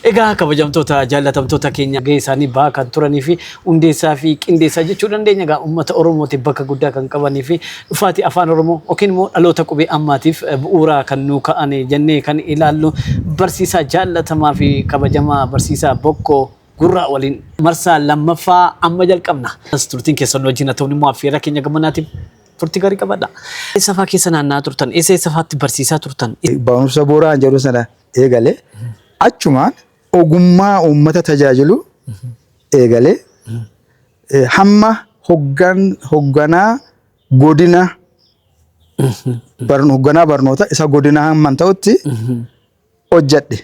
Egaa kabajamtoota jaallatamtoota keenya gahee isaanii bahaa kan turanii fi hundeessaa fi qindeessaa jechuu dandeenya. Egaa uummata Oromootiif bakka guddaa kan qabanii fi dhufaatii afaan Oromoo yookiin immoo dhaloota qubee ammaatiif bu'uura kan nuu ka'an jennee kan ilaallu barsiisaa jaallatamaa fi kabajamaa barsiisaa Bokkoo Gurraa waliin marsaa lammaffaa amma jalqabna. Turtiin keessan nu wajjin haa ta'uun immoo affeerraa keenya gammanaatiif turtii gaarii qabadha. Eessa fa'aa keessa naanna'aa turtan? Eessa eessa fa'aatti barsiisaa turtan? Barumsa bu'uuraan jedhu sana eegale. Achumaan ogummaa uummata tajaajilu eegale. Hamma hogganaa godina hogganaa barnoota isa godina hamman ta'utti hojjedhe.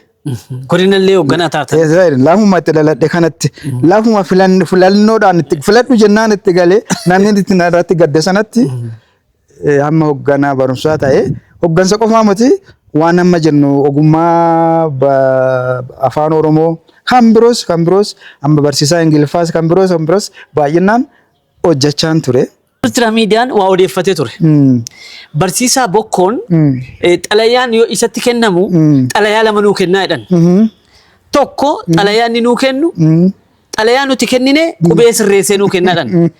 Godinallee hoogganaa taatan. Lafuma itti dhaladhe kanatti lafuma filannoodhaan itti filadhu jennaan itti galee namni itti irratti gadde sanatti hamma hoogganaa barumsaa ta'e hooggansa qofaa miti waan amma jennu ogummaa afaan Oromoo kan biroos amma barsiisaa Ingiliffaas kan biroos baay'inaan hojjechaan ture. Ultra miidiyaan waa odeeffatee ture. Barsiisaa Bokkoon xalayaan yoo isatti kennamu xalayaa lama nuu kennaa jedhan. Tokko xalayaa inni nuu kennu xalayaa nuti kennine qubee sirreessee nuu kennaa jedhan.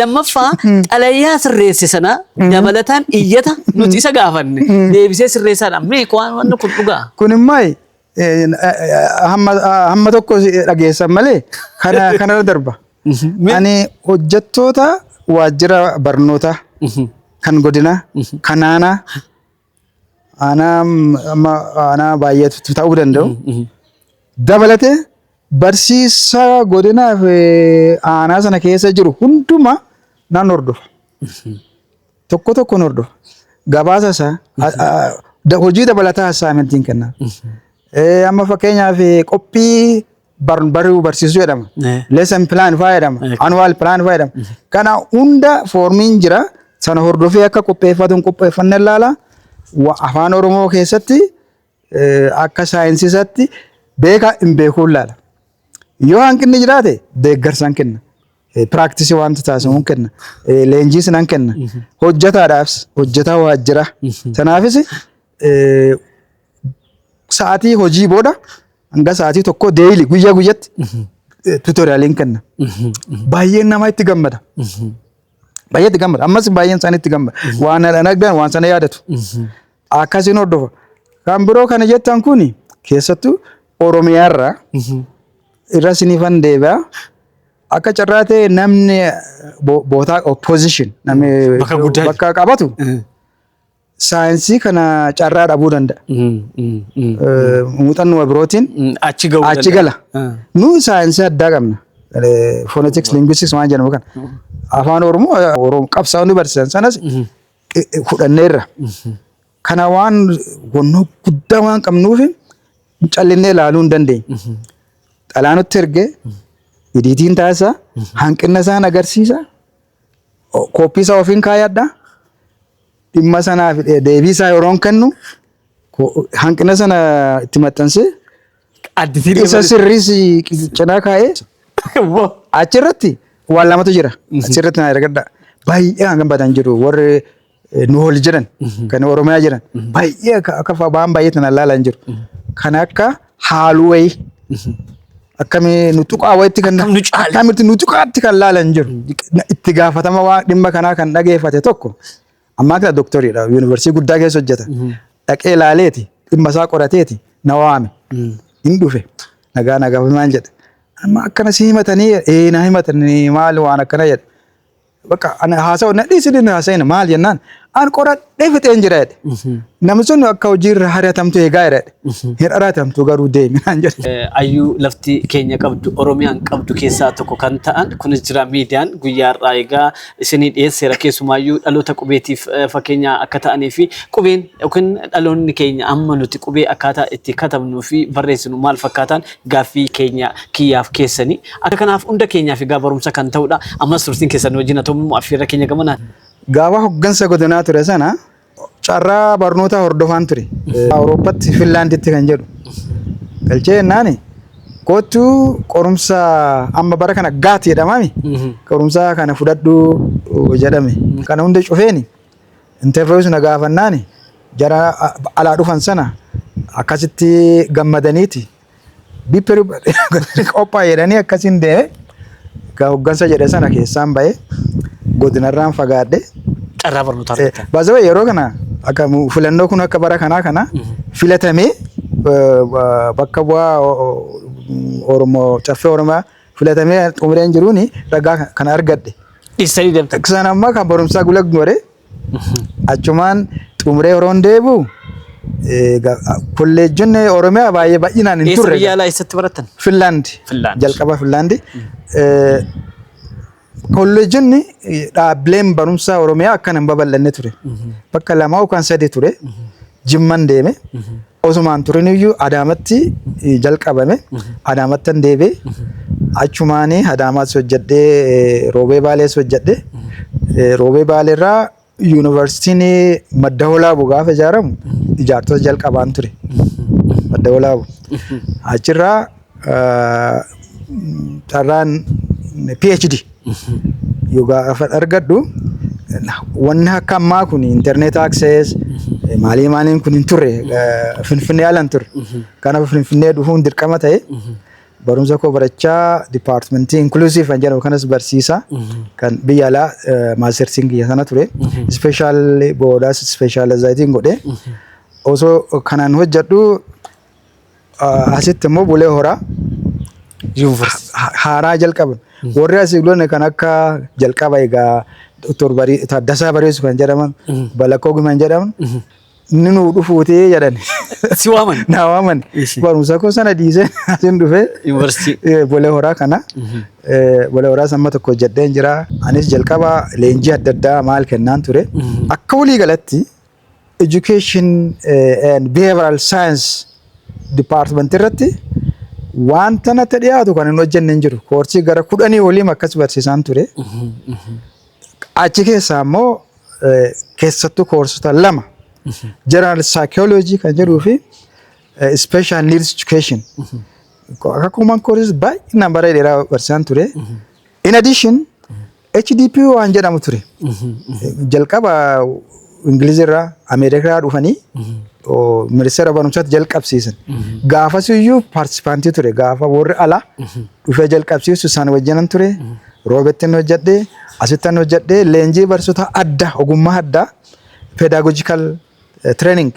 Lammaffaa, xalayaa sirreesse sana dabalataan iyyata nuti isa gaafanne deebisee sirreessaadha. Mee waan kun dhugaa? Kun immoo hamma tokko dhageessan malee kana kanarra darba. Ani hojjettoota waajjira barnootaa kan godina kan aanaa aanaa amma aanaa baay'eetu ta'uu danda'u. Dabalatee barsiisaa godinaa fi aanaa sana keessa jiru hundumaa nan hordofa. Tokko tokkoon hordofa. Gabaasa isaa hojii dabalataa assignmentiin kenna. Amma fakkeenyaaf qophii baruu barsiisuu jedhama. Lesson plan faa jedhama. Annual plan faa jedhama. Kana hunda foormiin jira. Sana hordofee akka qopheeffatu hin qopheeffanne ilaala. Afaan Oromoo keessatti akka saayinsiisaatti beekaa hin beekuu ilaala. Yoo hanqinni jiraate deeggarsa hin kenna. Practice wanta taasifamu kenna. Leenjiis nan kenna. Hojjetaadhaafis, hojjetaa waajjira. Sanaafis sa'aatii hojii booda hanga sa'aatii 1 daily guyyaa guyyatti tutorialiin kenna. Baay'een nama itti gammada. Baay'ee itti gammada. Ammas baay'een isaanii itti gammada. Waan dhanagdan waan sana yaadatu. Akkasiin hordofa. Kan biroo kana jettan kuni keessattuu Oromiyaarraa irra sinifan deebi'a. Akka carraa ta'e namni bootaa opposition namni Bakka guddaa bakka qabatu saayinsii kana carraa dhabuu danda'a. Muuxannoo birootiin Achi gahuu achi gala. Nu saayinsii addaa qabna. Phonetics, linguistics waan jedhamu kana. Afaan Oromoo Oromoo qabsaa'onni barsiisan sanas fudhanneerra. Kana waan wannoo guddaa waan qabnuuf callinnee ilaaluu hin dandeenye. Xalaa nutti ergee editiin taasisa, hanqina isaan agarsiisa, kooppii isaa ofiin kaayadha. Dhimma sanaaf deebii isaa yeroon kennu hanqina sana itti maxxansee Additiin isa sirriis cinaa kaa'ee achirratti waan lamatu jira. Achirratti na argadha. Baay'ee hangam badan jiru warri nu hol jiran kan Oromiyaa jiran baay'ee akka waan baay'ee na ilaalan jiru. Kan akka haaluu wayii akkamii nu tuqaa wayitti kan Akkam nu caale. Akkamitti nu tuqaatti kan laalan jiru. Itti gaafatama waan dhimma kanaa kan dhageeffate tokko ammaa kana doktoriidha, yuunivarsiitii guddaa keessa hojjeta. Dhaqee ilaaleeti, dhimma isaa qorateeti na waame. Hin dhufe, nagaa nagaa maal jedhe. Amma akkana si himatanii, ee na himatanii, maal waan akkana jedhe. Bakka ana haasa'u na dhiisi, na haasa'ina maal jennaan an qoradhee fixeen jira jedhe. Namni sun akka hojiirra hari'atamtu eegaa jira jedhe. Hin hari'atamtu garuu deemi naan jedhe. Ayyuu lafti keenya qabdu, Oromiyaan qabdu keessaa tokko kan ta'an kunis jira. Miidiyaan guyyaa har'aa egaa isinii dhiyeesseera. Keessumaayyuu dhaloota qubeetiif fakkeenya akka ta'anii fi qubeen yookiin dhaloonni keenya amma nuti qubee akkaataa itti katabnuu fi barreessinu maal fakkaataan gaaffii keenya kiyyaaf keessanii akka kanaaf hunda keenyaaf egaa barumsa kan ta'udha. Ammas turtiin keessan wajjin haa ta'u affeerra keenya gamanaa. Gaafa hoggansa godinaa ture sana carraa barnoota hordofaan ture. Awurooppaatti, Finlaanditti kan jedhu. Galchee jennaani kottuu qorumsa amma bara kana GAT jedhamami. Qorumsa kana fudhadhu jedhame. Kana hunda cufeeni interviews na gaafannaani jara alaa dhufan sana akkasitti gammadaniiti. Bipperi qophaa'e jedhanii akkasiin deeme. Egaa hooggansa jedhe sana keessaan ba'e, godinarraan fagaadhe. Carraa barnootaa argatan. Baazawaa yeroo kana akka filannoo kun akka bara kanaa kana filatamee bakka bu'aa Oromoo Caffee Oromiyaa filatamee xumureen jiruuni ragaa kana argadhe. Dhiistanii deemtan. Sana ammaa kan barumsaa gula godhe achumaan xumuree yeroon deebi'u kolleejjonni Oromiyaa baay'ee baay'inaan hin Eessa turre. biyya alaa eessatti barattan? Finlaand. Finlaand. Jalqaba Finlaandi. Kolleejjonni, dhaabbileen barumsaa Oromiyaa akkana hin babal'anne ture. Bakka lama yookaan sadi ture. Jimman deeme. Osumaan turin iyyuu Adaamatti jalqabame. Adaamattan deebi'e. Achumaanii Adaamaas hojjedhee, Roobee Baalees hojjedhe. Roobee Baaleerraa yuunivarsiitiin Madda Walaabuu gaafa ijaaramu ijaartota jalqabaan ture. Madda Walaabuu. Achirraa carraan PhD yoo gaafa argadhu, wanni akka ammaa kun internet access maalii maaliin kun hin turre, Finfinnee ala hin turre. Kanaaf Finfinnee dhufuun dirqama ta'e. Barumsa koo barachaa departmentii inclusive kan jedhamu kanas barsiisa. Kan biyya alaa mastersiin kiyya sana ture. Special boodaas specializing godhe. Osoo kanaan hojjedhu asitti immoo Bulee Horaa Yuunivarsiitii. haaraa jalqaban. Warri asii loon kan akka jalqaba egaa Dr. Taaddasaa Bareessu kan jedhaman, Balakkoo Gumaan jedhaman, inni nuu dhufuutii jedhan. Si waaman. Na waaman. Barumsa koo sana dhiisee asin dhufee. Yuunivarsiitii. Bulee Horaa kana. Bulee Horaa amma tokko hojjedheen jira. Anis jalqaba leenjii adda addaa maal kennaan ture. Akka walii galatti education and behavioral science department irratti wanta natti dhiyaatu kan hin hojjenne hin jiru. Koorsii gara 10 waliin akkas barsiisaan ture. Achi keessaa immoo keessattuu koorsota lama, general psychology kan jedhuu fi special needs education. Akkuma courses baay'inaan bara dheeraa barsiisaan ture. In addition, HDP waan jedhamu ture. Jalqaba Ingilizirraa, Ameerikaa dhufanii ministeera barumsaatti jalqabsiisan. Gaafas iyyuu participantii ture. Gaafa warri alaa dhufee jalqabsiisu isaan wajjinan ture. Roobettin hojjedhee, asittan hojjedhee, leenjii barsiisota adda ogummaa addaa pedagogical training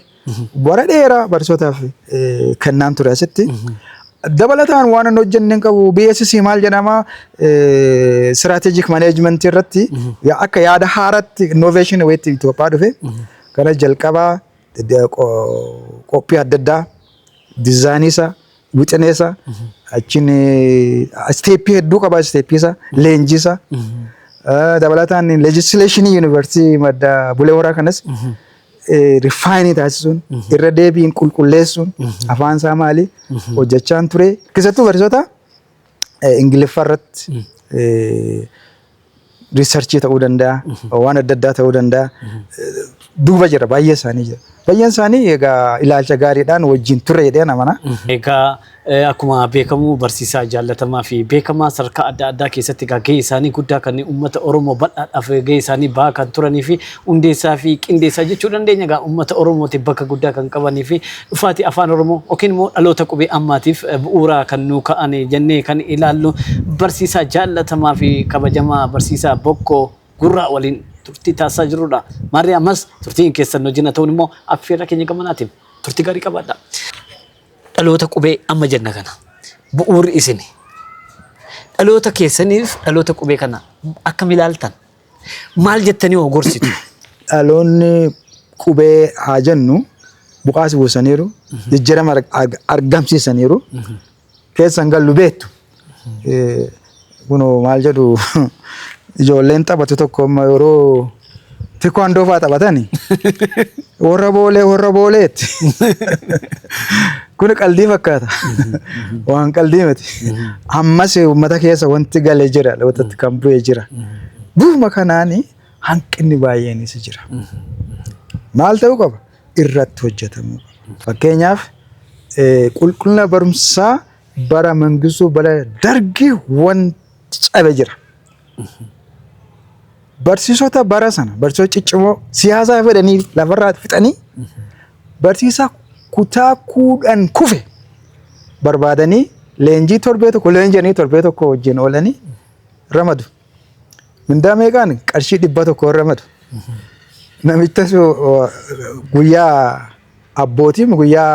bara dheeraa barsiisotaaf kennaan ture asitti. Dabalataan waan hin hojjenne hin qabu. BSc maal jedhama, strategic management irratti akka yaada haaraatti innovation wayitti Itoophiyaa dhufe. Kana jalqabaa qophii adda addaa, designii isaa, wixinee isaa, achiin steppii hedduu qaba, steppii isaa, leenjii isaa. Dabalataan legislationii yuunivarsiitii Madda Bulee Horaa kanas refineii taasisuun, irra deebiin qulqulleessuun, afaan isaa maali hojjechaan ture. Keessattuu barsiisota Ingiliffaa irratti researchii ta'uu danda'a, waan adda addaa ta'uu danda'a. Duuba jira, baay'ee isaanii jira. Baay'een isaanii egaa ilaalcha gaariidhaan wajjin ture jedhee amana. Egaa akkuma beekamu barsiisaa jaallatamaa fi beekamaa sadarkaa adda addaa keessatti egaa gahee isaanii guddaa kan uummata Oromoo bal'aadhaaf gahee isaanii bahaa kan turanii fi hundeessaa fi qindeessaa jechuu dandeenya, egaa uummata Oromootiif bakka guddaa kan qabanii fi dhufaatii afaan Oromoo yookiin immoo dhaloota qubee ammaatiif bu'uura kan nu ka'an jennee kan ilaallu barsiisaa jaallatamaa fi kabajamaa barsiisaa Bokkoo Gurraa waliin turtii taasisaa jirrudha. Maarree ammas turtiin keessan wajjin ta'uun immoo affeerra keenya gamanaatiin turtii gaarii qabaadha. Dhaloota qubee amma jenna kana bu'uurri isin dhaloota keessaniif dhaloota qubee kana akkam ilaaltan? Maal jettanii hoo gorsitu? Dhaloonni qubee haa jennu bu'aas buusaniiru, jijjiirama argamsiisaniiru, keessan gallu beektu. Kunoo maal jedhu, ijoolleen taphatu tokko amma yeroo tikwaandoo fa'aa taphatani warra boolee warra booleetti. Kun qaldii fakkaata. Waan qaldii miti. Ammas uummata keessa wanti galee jira, wantatti kan bu'ee jira. Bifuma kanaani hanqinni baay'eenis jira. Maal ta'uu qaba? Irratti hojjetamuu qaba. Fakkeenyaaf qulqullina barumsaa bara Mangistuu, bara Dargii wanti cabe jira. Barsiisota bara sana, barsiisota ciccimoo siyaasaa fedhanii lafarraa fixanii, barsiisaa kutaa 10 kufe barbaadanii Leenjii torbee tokko leenjanii, torbee tokko wajjin oolanii ramadu. Mindaa meeqaan? Qarshii 100 ramadu. Namicha guyyaa abbootiin, guyyaa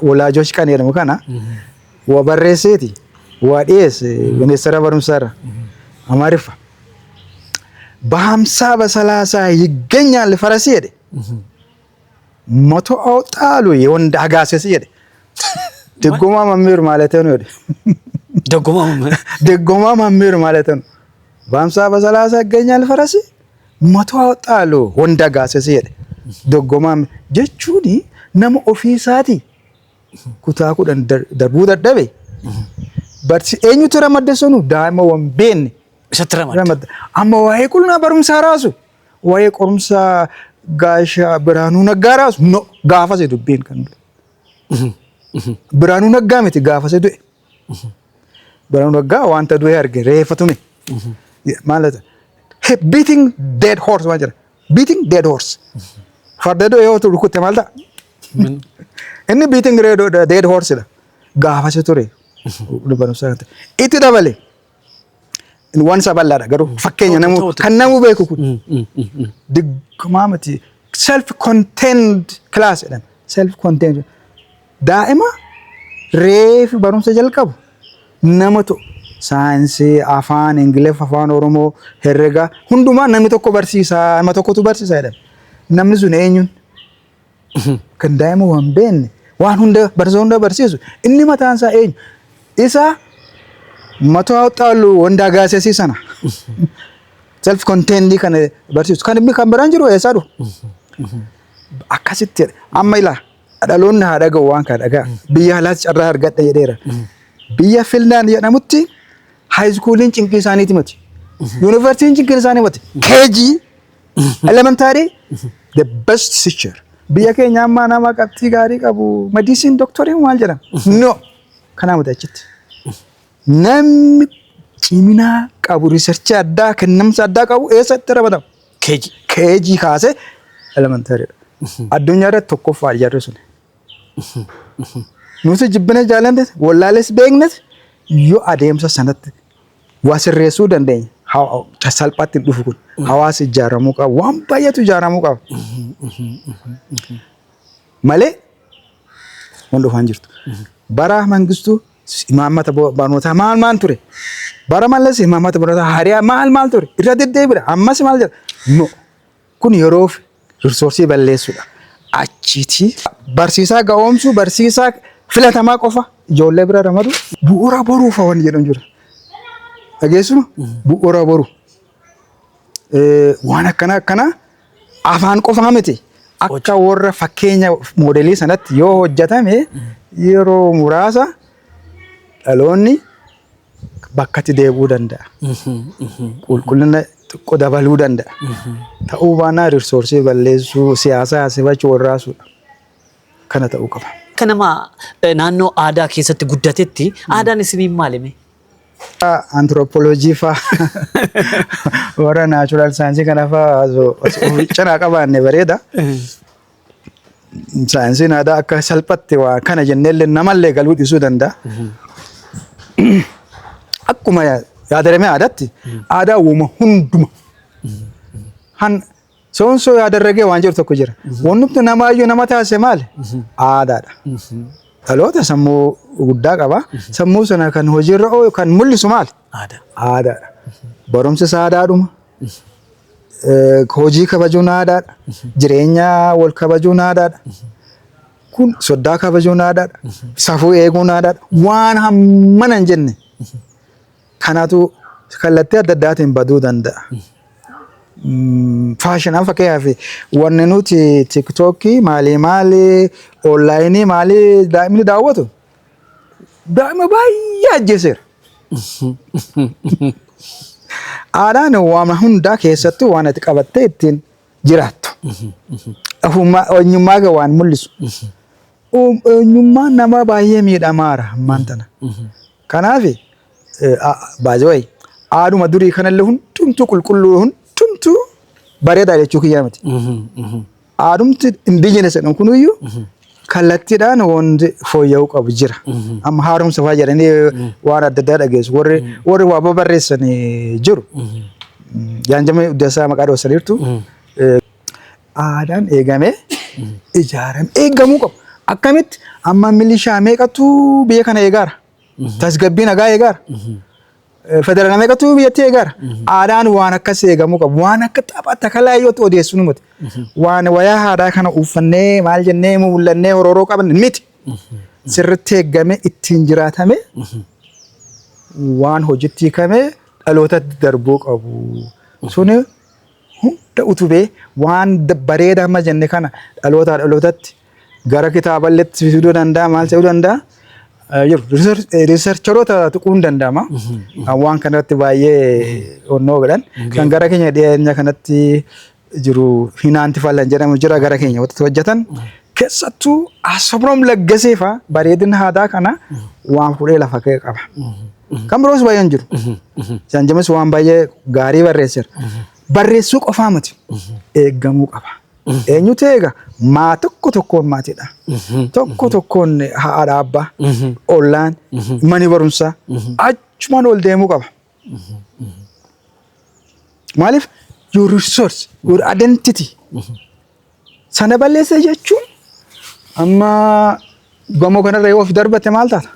ወላጆች ቀን jedhamu kana waa barreesseeti waa dhiyeesse ministeera barumsaarra Amaariffa. በሀምሳ በሰላሳ ይገኛል ፈረስ jedhe, 100 አወጣሉ የወንድ አጋሰስ jedhe. ድጎማ መምህር ማለት ነው jedhe. Doggomaa. ድጎማ መምህር ማለት ነው። በ50 በ30 ይገኛል ፈረስ፣ 100 አወጣሉ ወንድ አጋሰስ jedhe. Doggomaa jechuun nama ofiisaatii kutaa 10 darbuu dadhabe barsi eenyutu ramadde? Sunu daa'ima waan beekne Isatti ramadde. Ramadde. Amma waa'ee qulqullina barumsaa raasu, waa'ee qorumsa gaasha Biraanuu Naggaa raasu, no, gaafase dubbiin kan du'e. Biraanuu Naggaa miti, gaafase du'e. Biraanuu Naggaa wanta du'e arge, reeffa tume. Maal beating dead horse waan jedha. Beating dead horse. Farda du'e yoo rukutte maal ta'a? Inni beating dead horse dha. Gaafase ture. Barumsa itti dabale. Waan isa bal'aadha, garuu fakkeenya namu kan namu beeku kun. Diggumaa miti, self contained class jedhama. Self contained daa'ima reefi barumsa jalqabu namatu saayinsii, afaan Ingiliff, afaan Oromoo, herrega hundumaa namni tokko barsiisaa, nama tokkotu barsiisaa jedhama. Namni sun eenyuun? Kan daa'ima waan beekne waan hunda barsiisa, hunda barsiisu inni mataan isaa eenyu? Isa 100 አወጣሉ ወንድ አጋሰሲ sana self contained kana barsiisu kan inni kan biraan jiru eessaa dhufu? Akkasitti amma ilaa, dhaloonni haa dhaga'u, waan kana dhagaa. Biyya alaatti carraa argadha jedheera. Biyya Finland jedhamutti high schooliin cinqii isaaniiti miti. Yuunivarsiitiin cinqii isaanii miti. KG, elementary, the best teacher. Biyya keenya ammaa nama qabxii gaarii qabu medicine, doctorii maal jedhama? No. Kanaa miti achitti. Namni ciminaa qabu, researchii addaa, kennamsa addaa qabu eessatti ramadama? KG. KG kaasee elementarydha. Addunyaa irratti tokkoffaa jarri sun. Nuti jibbine jaalannes, wallaales beeknes, yoo adeemsa sanatti waa sirreessuu dandeenya. Salphaatti hin dhufu kun. Hawaasa ijaaramuu qaba. Waan baay'eetu ijaaramuu qaba. Malee waan dhufaan jirtu. Bara Mangistuu imaammata barnootaa maal maal ture? Bara Mallas imaammata barnootaa hariyaa maal maal ture? Irra deddeebiidha. Ammas maal jedha? No. Kun yeroof resourceii balleessuudha. Achiitii barsiisaa ga'oomsuu, barsiisaa filatamaa qofa ijoollee bira ramadu, bu'uura boruufa wanni jedhamu jira. Dhageessuma, bu'uura boru. Waan akkana akkanaa afaan qofaa miti. Akka warra fakkeenya moodelii sanatti yoo hojjetame, yeroo muraasa dhaloonni bakkatti deebi'uu danda'a. Qulqullina xiqqoo dabaluu danda'a. Ta'uu baannaan resourceii balleessuu, siyaasaa asifachuu, warraasuudha. Kana ta'uu qaba. Akka nama naannoo aadaa keessatti guddatetti, aadaan isiniin maalime? Anthropology faa, warra natural science kana faa osoo cinaa qabaanne bareeda. Saayinsiin aadaa akka salphatti waa kana jenneellee namallee galuu dhiisuu danda'a. Akkuma yaadarame aadaatti aadaa uuma hunduma. Han soonsoo yaadarragee waan jiru tokko jira. Wannumti namaayyuu nama taasise maali? Aadaadha. Dhaloota sammuu guddaa qaba. Sammuu sana kan hojiirra oolu, kan mul'isu maali? Aadaa. Aadaadha. Barumsi isaa aadaadhuma. Hojii kabajuun aadaadha. Jireenya wal kabajuun aadaadha. Kun soddaa kabajuun aadaadha. Safuu eeguun aadaadha. Waan hammana hin jenne. Kanaatu kallattii adda addaatiin baduu danda'a. Faashinaan fakkeenyaaf wanni nuti TikTokii maalii maalii, onlineii maalii daa'imni daawwatu daa'ima baay'ee ajjeeseera. Aadaan waan hundaa keessattuu waan ati qabattee ittiin jiraattu. Ofummaa eenyummaa kee waan mul'isu. Eenyummaan nama baay'ee miidhamaara ammaan tana. Kanaaf baay'ee wayi aaduma durii kanallee hundumtuu qulqulluu, hundumtuu bareedaa jechuu kiyyaa miti. Aadumti indigenous jedhamu kunuyyuu Kallattiidhaan wanti fooyya'uu qabu jira. Amma haaromsa fa'aa jedhanii waan adda addaa dhageessu. Warri waa babarreessan jiru. Jaanjama Uddeessaa maqaa dhoosaniirtu. Aadaan eegamee ijaarame eegamuu qabu. Akkamitti amma milishaa meeqatu biyya kana eegaara? Tasgabbii nagaa eegaara? Federaala meeqatu biyyattii eegaara? Aadaan waan akkas eegamuu qabu. Waan akka tapha takalaa iyyootti odeessinu miti. Waan wayaa aadaa kana uffannee maal jennee mul'annee horooroo qaban miti. Sirritti eegamee ittiin jiraatame waan hojiitti hiikamee dhalootatti darbuu qabu. Suni hunda utubee waan bareeda amma jenne kana dhalootaa dhalootatti gara kitaaballeetti fiduu danda'a, maal ta'uu danda'a. Jiru researcheroota tuquu hin danda'ama. Waan kanarratti baay'ee onnoo godhan. Kan gara keenya dhiyeenya kanatti jiru Hinaanti Fallan jedhamu jira, gara keenya wanti hojjetan. Keessattuu Asobroom Laggasee fa'aa bareedina aadaa kana waan fuudhee lafa ka'e qaba. Kan biroos baay'een jiru. Jaanjamis waan baay'ee gaarii barreesseera. Barreessuu qofaa miti. Eeggamuu qaba. Eenyutu eega? Maa tokko tokkoon maatiidha. Tokko tokkoon haadha abbaa, ollaan, mani barumsaa achumaan ol deemuu qaba. Maaliif? Your resource, your identity. Sana balleessa jechuun amma gamoo kanarra yoo of darbate maal taata?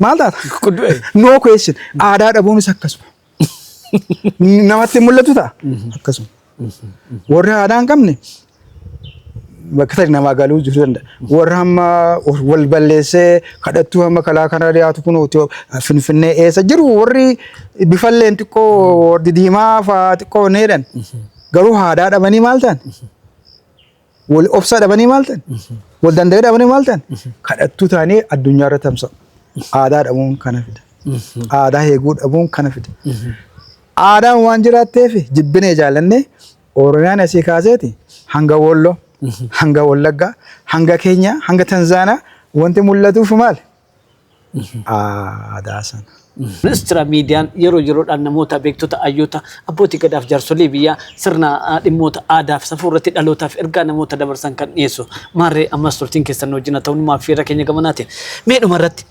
Maal taata? Kuddu'e. No question. Aadaa dhabuunis akkasuma. Namatti mul'atu ta'a. Akkasuma. Warri aadaa hin qabne bakka tadi namaa galuu jiruu danda'a. Warri hamma wal balleessee kadhattuu hamma kalaa kana dhiyaatu kun Finfinnee eessa jiru, warri bifalleen xiqqoo warri diimaa fa'aa xiqqoo ni jedhan. Garuu aadaa dhabanii maal ta'an? Wal obsaa dhabanii maal ta'an? Wal danda'ee dhabanii maal ta'an? Kadhattuu ta'anii addunyaa irra tamsa'u. Aadaa dhabuun kana fida. Aadaa eeguu dhabuun kana fida. Aadaan waan jiraatteef jibbinee jaallannee Oromiyaan asii kaaseeti hanga Wolloo, hanga Wallaggaa, hanga Keenyaa, hanga Tanzaanaa wanti mul'atuuf maal? Aadaa sana. Ministeera miidiyaan yeroo yeroodhaan namoota beektota, hayyoota, abbootii gadaaf jaarsolii biyyaa sirna dhimmoota aadaa fi safuu irratti dhalootaaf ergaa namoota dabarsan kan dhiyeessu. Maarree ammas turtiin keessan wajjin haa ta'u numaaf fiira keenya gamanaatiin. Mee dhuma irratti.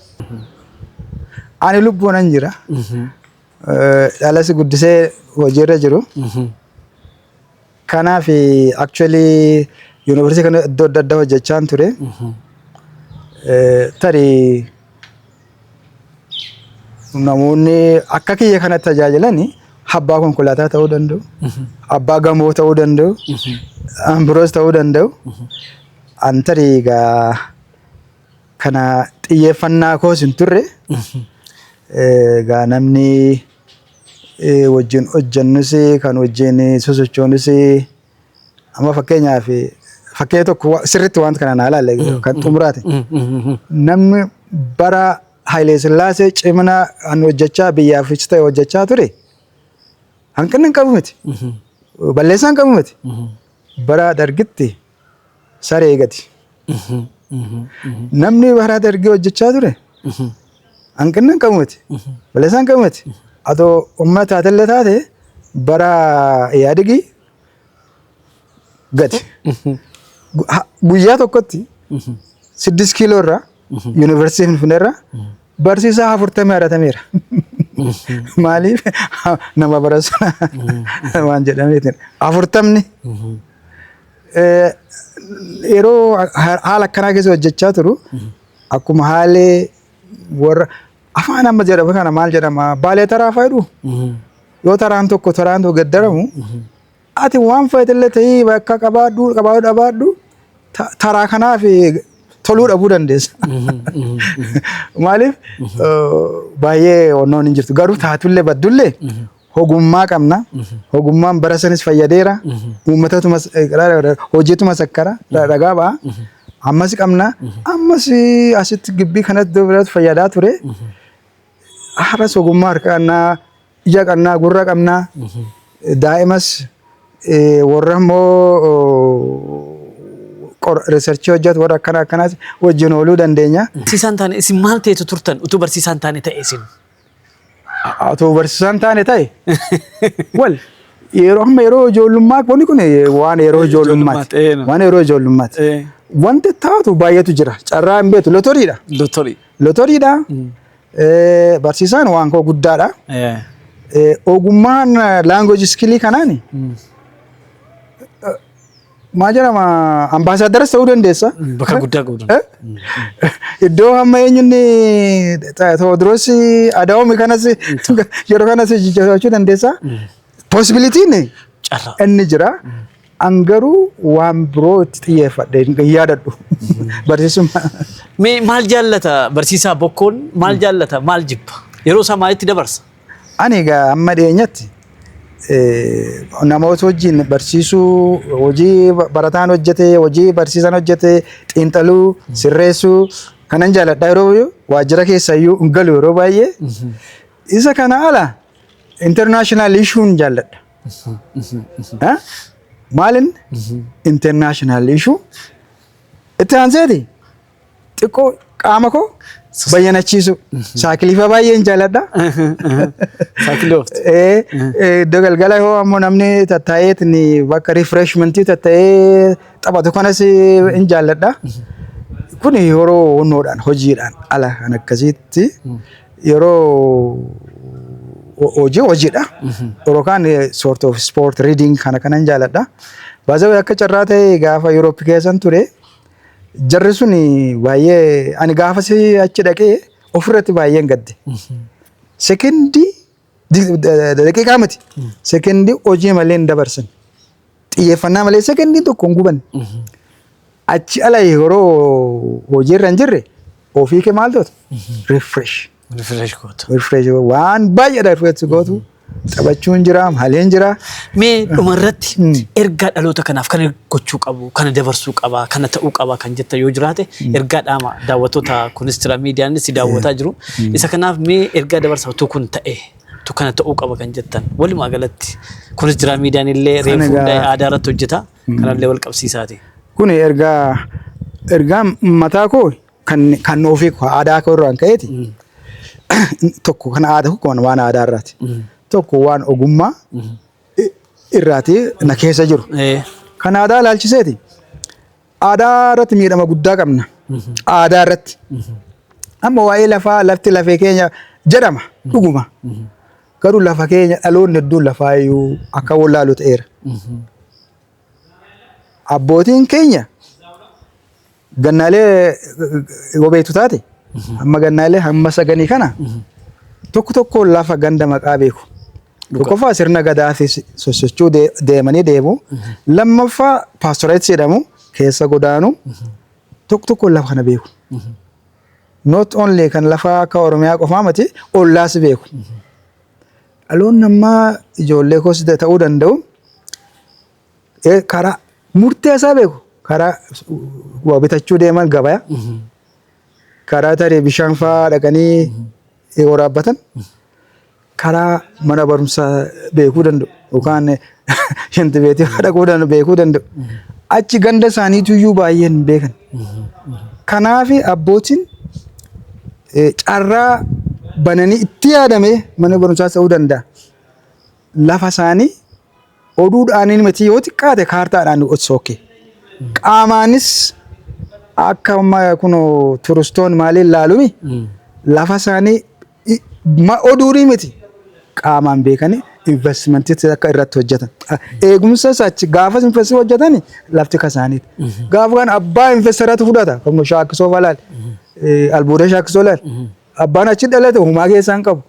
Ani lubbuunan jira. Dhalas guddisee hojiirra jiru. Kanaaf actually yuunivarsiitii kana iddoo adda addaa hojjechaan ture. Tarii namoonni akka kiyya kanatti tajaajilan abbaa konkolaataa ta'uu danda'u, abbaa gamoo ta'uu danda'u, biroos ta'uu danda'u. An tarii egaa kana xiyyeeffannaa koos hin turre. Egaa namni wajjin hojjennus, kan wajjin sosochoonus, amma fakkeenyaaf fakkeenya tokko sirriitti wanta kana naa ilaalle kan xumuraati. Namni bara Hayilee Sillaasee cimina an hojjechaa biyyaafis ta'e hojjechaa ture hanqinni hin qabu miti. Balleessaa hin qabu miti. Bara Dargitti saree gati. Namni bara Dargii hojjechaa ture hanqinni hin qabu miti. Balleessaa hin qabu miti. Atoo uummata taatellee taate bara Yaadigii gati. Guyyaa tokkotti 6 kiiloo irraa, yuunivarsiitii Finfinnee irraa barsiisaa 40 aratameera. Maaliif? Nama bara sana waan jedhameetiin. 40ni. Yeroo haala akkanaa keessa hojjechaa turu akkuma haalee warra afaan amma jedhamu kana maal jedhama, baalee taraa fayyadu, yoo taraan tokko taraan tokko gaddaramu, ati waan fayyadillee ta'ii bakka qabaadhu qabaadhu dhabaadhu taraa kanaaf toluu dhabuu dandeessa. Maaliif? Baay'ee onnoon hin jirtu. Garuu taatullee baddullee ogummaa qabna. Ogummaan bara sanis fayyadeera. Uummatatu hojiituma sakkara ragaa ba'a. Ammas qabna. Ammas asitti gibbii kanatti biratti fayyadaa ture. Har'as ogummaa harka qabnaa, ija qabnaa, gurra qabnaa. Daa'imas warra immoo researchii hojjetu warra akkana akkanaas wajjin ooluu dandeenya. Barsiisaan taane isin maal ta'etu turtan utuu barsiisaan taane ta'e isin? Otoo barsiisaan taane ta'e, wal yeroo amma yeroo ijoollummaa, wanni kun waan yeroo ijoollummaati. Waan yeroo ijoollummaati. Wanti taatu baay'eetu jira. Carraa hin beektu. Lotoriidha. Lotorii. Lotoriidha. Barsiisaan waan koo guddaadha. Ogummaan language skill kanaan maal jedhama, ambaasaadaras ta'uu dandeessa. Bakka guddaa qabu. Iddoo hamma eenyuun Tewoodiroos Adaawomi kanas yeroo kanas jijjiirachuu dandeessa. Possibilityn Carraa. inni jira. An garuu waan biroo itti xiyyeeffadhe hin yaadadhu. Barsiisummaa. Mee maal jaallata barsiisaa Bokkoon? Maal jaallata? Maal jibba? Yeroo isaa maalitti dabarsa? Ani egaa amma dhiyeenyatti namoota wajjin barsiisuu, hojii barataan hojjete, hojii barsiisaan hojjete xiinxaluu, sirreessuu kanan jaalladha. Yeroo waajjira keessa iyyuu hin galu yeroo baay'ee. Isa kana ala international issue'n jaalladha. Ha? Maalin international issue itti aanseeti xiqqoo qaama koo bayyanachiisu. Saayikiliifa baay'een jaalladha. Saayikilii ooftu. Iddoo galgala yoo ammoo namni tattaa'eetiin bakka refreshmentii tattaa'ee taphatu kanas hin jaalladha. Kun yeroo honnoodhaan hojiidhaan ala kan akkasiitti yeroo hojii hojiidha. Yeroo kaan sort of sport, reading kana kanan jaalladha. Baay'ee akka carraa ta'e gaafa Yuuroop keessan ture, jarri sun baay'ee, ani gaafa achi dhaqee ofirratti baay'een gadde. Sekendii, daqiiqaa miti. Sekendii hojii malee hin dabarsan. Xiyyeeffannaa malee sekendii tokko hin guban. Achi ala yeroo hojiirra hin jirre ofii kee maal gootu? Refresh. Refresh goota. Refresh waan baay'eedha refresh gootu. Taphachuun jira, maaliin jira. Mee dhumarratti ergaa dhaloota kanaaf kana gochuu qabu, kana dabarsuu qaba, kana ta'uu qaba kan jettan yoo jiraate, ergaa dhaama daawwattoota kunis jira, miidiyaanis si daawwataa jiru. Isa kanaaf mee ergaa dabarsa, utuu kun ta'e, utuu kana ta'uu qaba kan jettan, walumaa galatti kunis jira, miidiyaan illee reefu hundaa'e aadaa irratti hojjeta, kanallee wal qabsiisaati. Kun ergaa mataa koo kan ofii koo aadaa koo irraan ka'eeti. Tokko kan aadaa koo waan aadaa irraati. Tokko waan ogummaa irraati na keessa jiru. Kan aadaa ilaalchiseeti. Aadaa irratti miidhama guddaa qabna. Aadaa irratti. Amma waa'ee lafaa, lafti lafee keenya jedhama dhuguma. Garuu lafa keenya dhaloonni hedduun lafaa iyyuu akka wallaalu ta'eera. Abbootiin keenya gannaalee yoo beektu taate, hamma gannaalee hamma saganii kana tokko tokko lafa ganda maqaa beeku. Tokkoffaa sirna gadaa fi sosochuu deemanii deemu. Lammaffaa pastoralist jedhamu keessa godaanu, tokko tokko lafa kana beeku. Not only kan lafa akka Oromiyaa qofaa miti, ollaas beeku. Dhaloonni ammaa ijoollee koos ta'uu danda'u, karaa murtee isaa beeku, karaa waa bitachuu deeman, gabaya, karaa tarii bishaan fa'aa dhaqanii waraabbatan, karaa mana barumsaa beekuu danda'u yookaan shinti beetii fa'aa dhaquu danda'u beekuu danda'u. Achi ganda isaaniitu iyyuu baay'een hin beekan. Kanaaf abbootiin carraa bananii itti yaadamee mana barumsaa ta'uu danda'a. Lafa isaanii oduudhaan miti, yoo xiqqaate kaartaadhaan okay. Qaamaanis akka amma kun turistoon maaliin laalumi, lafa isaanii oduudhii miti, qaamaan beekanii investmentii akka irratti hojjetan. Eegumsa achi gaafa investii hojjetan lafti kasaaniiti. Gaafa kan abbaa investoratu fudhata. Kan Shaakkisoo fa'aa laal. Albuuda Shaakkisoo laal. Abbaan achi dhalate humaa keessaa hin qabu.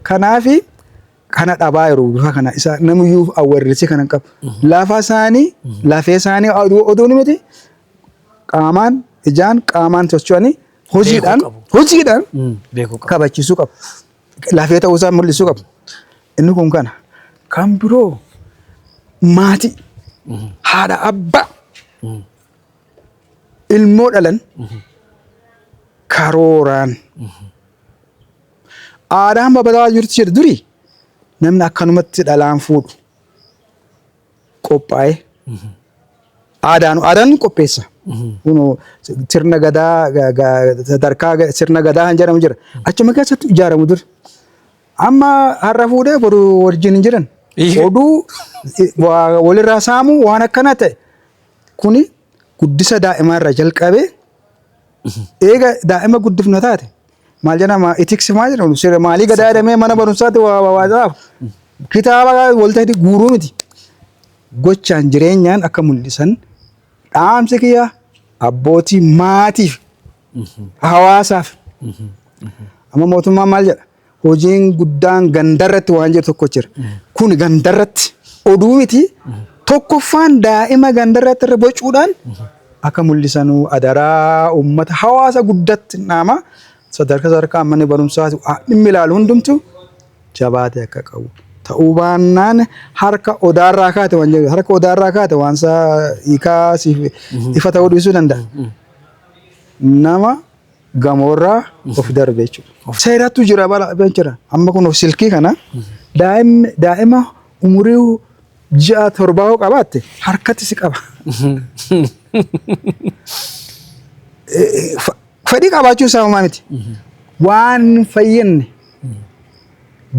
Kanaafi kana dhabaa yeroo bifa kana isa namiyyuu awareness kana hin qabu. Lafa isaanii, lafee isaanii oduun miti, qaamaan ijaan qaamaan socho'anii hojiidhaan qabu. Hojiidhaan Beekuu qabu. kabachiisuu qabu. Lafee ta'uusaa mul'isuu qabu. Inni kun kana. Kan biroo maatii, haadha, abbaa, ilmoo dhalan karooraan aadaan babal'aa jirtu jedhu. Durii namni akkanumatti dhalaan fuudhu qophaa'ee aadaan ni qopheessa. Kunoo sirna gadaa sadarkaa sirna gadaa kan jedhamu jira. Achuma keessatti ijaaramu dur. Amma har'a fuudhee boru wajjin hin jiran. Oduu walirraa saamuu waan akkana ta'e. Kuni Guddisa daa'imaa irraa jalqabee eega daa'ima guddifna taate maal jedhama, ethics maal jedhamu, seera maalii gadaa jedhamee mana barumsaatti waa waa waa jedhamu. Kitaaba waltajjii guuruu miti. Gochaan jireenyaan akka mul'isan dhaamsi kiyya abbootii maatiif, hawaasaaf. Amma mootummaan maal jedha? Hojiin guddaan gandarratti waan jiru tokko jira. Kun gandarratti oduu miti. Tokkoffaan daa'ima gandarratti irra bocuudhaan akka mul'isanuu adaraa uummata hawaasa guddatti dhaama. Sadarkaa sadarkaa manni barumsaa dhimmi ilaalu hundumtu jabaatee akka qabu. Ta'uu baannaan harka odaarraa kaate waan jedhu, harka odaarraa kaate waan isaa hiikaa siif ifa ta'uu dhiisuu danda'a. Nama gamoorraa of darbe jechuudha. Seeratu jira, bara jira. Amma kun silkii kana daa'ima umurii ji'a 7 yoo qabaatte harkatti si qaba. Fedhii qabaachuu isaa homaa miti. Waan hin fayyadne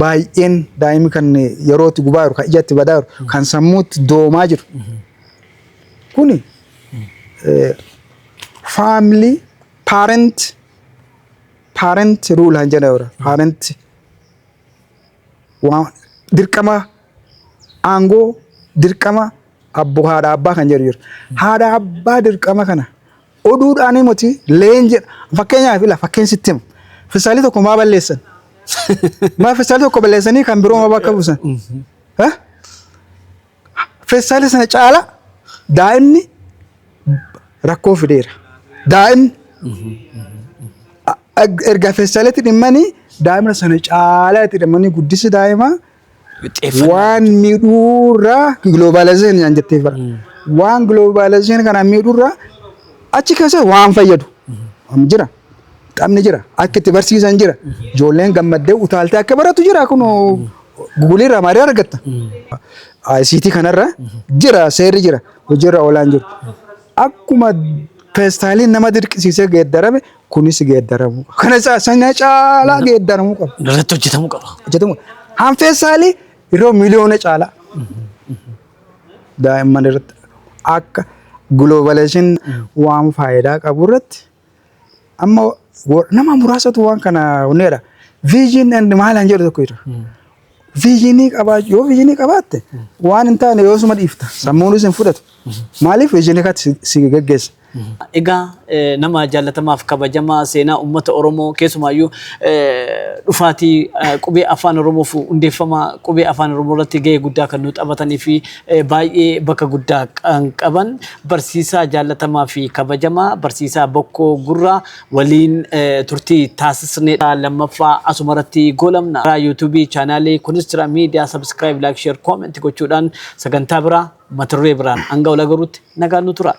baay'een daa'imni kan yerootti gubaa jiru, kan ijatti badaa jiru, kan sammuutti doomaa jiru. Kuni family parent rule han jedhamu. Parent waan dirqama, aangoo dirqama abboo haadha abbaa kan jedhu jira. Haadha abbaa dirqama kana oduudhaan miti, leenji fakkeenyaaf ila fakkeenya sitti himu. Feestaalii tokko maa balleessan? Maa feestaalii tokko balleessanii kan biroo maa bakka buusan? Feestaalii sana caala daa'imni rakkoo fideera. Daa'imni erga feestaaliitti dhimmanii daa'imna sana caalaa itti dhimmanii guddisi daa'imaa waan miidhuurraa globalization yaan jettee bara. Waan globalization kana miidhuurraa achi keessa waan fayyadu jira. Taphni jira. Akka itti barsiisan jira. Ijoolleen gammaddee utaaltee akka baratu jira, kun Google irraa maalii argatta? ICT kanarra jira, seerri jira, hojiirra oolaan jiru. Akkuma feestaaliin nama dirqisiisee geeddarame kunis geeddaramuu qaba. Kana sana caalaa geeddaramuu qaba. Irratti hojjetamuu qaba. Hojjetamuu han feestaalii yeroo miliyoona caalaa daa'imman irratti akka globalization waan faayidaa qabu irratti amma nama muraasatu waan kana hunneedha. Vision and maal han jedhu tokko jira. Vision qabaachuu, yoo vision qabaatte waan hin taane yoo suma dhiifta, sammuunis hin fudhatu. Maaliif vision katti si geggeessa? Egaa nama jaallatamaaf kabajamaa, seenaa uummata Oromoo, keessumaayyuu dhufaatii qubee afaan Oromoof hundeeffama qubee afaan Oromoo irratti gahee guddaa kan nu taphatanii fi baay'ee bakka guddaa kan qaban, barsiisaa jaallatamaa fi kabajamaa barsiisaa Bokkoo Gurraa waliin turtii taasisnee lammaffaa asumarratti goolamna. YouTube channelii kunis jira miidiyaa, subscribe, like, share, comment gochuudhaan sagantaa biraa mata duree biraan hanga wal agaruutti nagaan nu tura.